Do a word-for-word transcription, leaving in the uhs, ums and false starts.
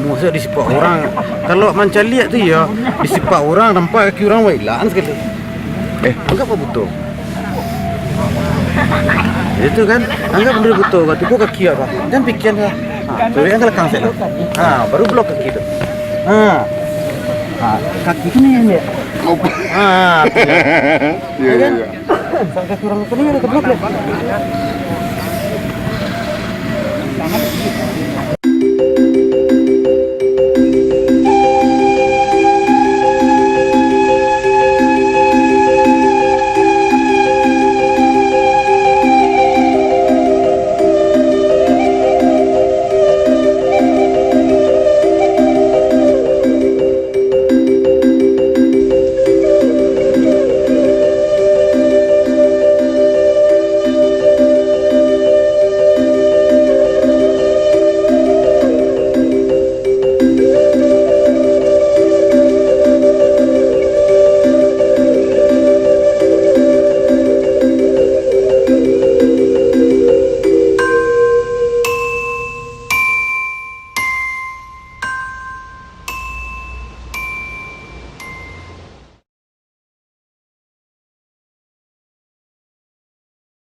Maksud disipak urang. Kalau mancaliak tu, yo, disipak urang, nampak kaki urang, wah, ilang sakali. Eh, anggap buto. Itu kan, anggap benda buto, kau tunggu kaki apa? Jangan pikiran lah. Ha, tu yang kelakang saya lah. Ha, baru blok kaki tu. Ha. Ha, kaki tu ni, ni. Ha, tu. Iya, iya, iya. Sampai kaki urang tu ni ada keblok lah.